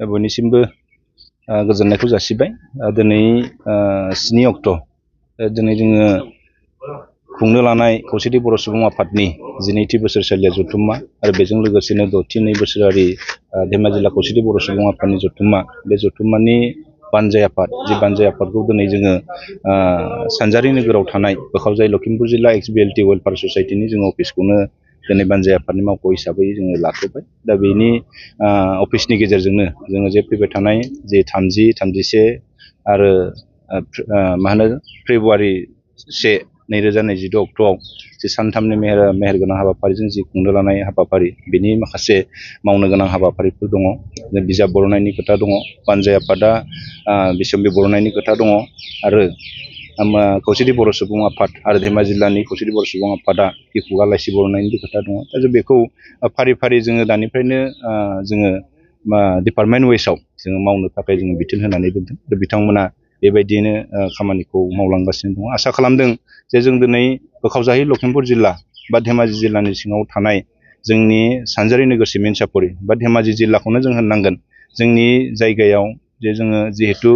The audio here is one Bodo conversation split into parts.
बयनिसिमबो गोजोननायखौ जासिबाय। दिनै 7 अक्ट' दिनै जोङो खुंनो लानाय खौसेथि बर' सुबुं आफादनि 12थि बोसोरसालिया जथुम्मा आरो बेजों लोगोसेनो 6थि नै बोसोरारि धेमाजि जिल्ला खौसेथि बर' सुबुं आफादनि जथुम्मा, बे जथुम्मानि बानजाय आफाद, जे बानजाय आफादखौ दिनै जोङो सानजारि नोगोराव थानाय बोखावजाय लखिमपुर जिल्ला XBLT वेलफेयार ससाइटिनि जोङो अफिसखौनो दिनै बानजाय आफादनि मावख' हिसाबै जोङो लाथ'बाय। दा बेनि अफिसनि गेजेरजोंनो जोङो जे फैबाय थानाय जे 30, 31 आरो फेब्रुवारि 1, 2026 अक्ट'आव जे सानथामनि मेहेरगोनां हाबाफारिजों जि खुंनो लानाय हाबाफारि, बेनि माखासे मावनो गोनां हाबाफारिफोर दङ। बिजाब बर'नायनि खोथा दङ, बानजाय आफादा बिसम्बि बर'नायनि खोथा दङ आरो खौसेथि बर' सुबुं आफाद आरो धेमाजि जिल्लानि खौसेथि बर' सुबुं आफादा खुगा लाइसि बर'नायनि खोथा दङ। दा जों बेखौ फारि फारि जोङो दानिफ्रायनो जोङो डिपार्टमेन्ट वाइसआव जोङो मावनो थाखाय जोङो बिथोन होनानै दोनदों। दा बिथांमोना बेबायदियैनो खामानिखौ मावलांगासिनो दङ। आसा खालामदों जे जों दिनै बोखावजायै लखिमपुर जिल्ला बा धेमाजि जिल्लानि सिङाव थानाय जोंनि सानजारि नोगोर सिमेन्ट-सापरि बा धेमाजि जिल्लाखौनो जों होननांगोन। जोंनि जायगायाव जे जोङो जिहेथु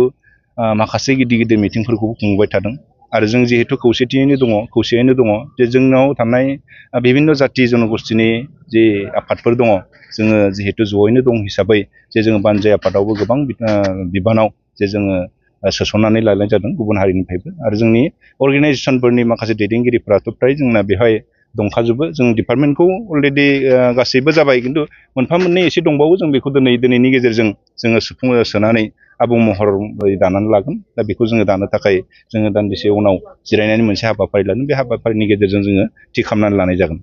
माखासे गिदिर गिदिर मिटिंफोरखौबो खुंबाय थादों आरो जों जिहेतु खौसेयैनो दङ जे जोंनाव थानाय बिभिन्न जाथि जनगोष्ठीनि जे आफादफोर दङ, जोङो जिहेतु जयैनो दं हिसाबै जे जोङो बानजाय आफादावबो गोबां बिबानाव जे जोङो सोसननानै लानाय जादों गुबुन हारिनिफ्रायबो। आरो जोंनि अर्गेनाइजेसनफोरनि माखासे दैदेनगिरिफोराथ' फ्राय जोंना बेवहाय दंखाजोबो। जों डिपार्टमेन्टखौ अलरेडि गासैबो जाबाय, खिन्थु मोनफा मोननै एसे दंबावो। जों बेखौ दिनैनि गेजेरजों जोङो सोनानै आबुं महर दानानै लागोन। दा बेखौ जोङो दानो थाखाय जोङो दान्दिसे उनाव जिरायनानै मोनसे हाबाफारि लागोन। बे हाबाफारिनि गेजेरजों जोङो थि खालामनानै लानाय जागोन।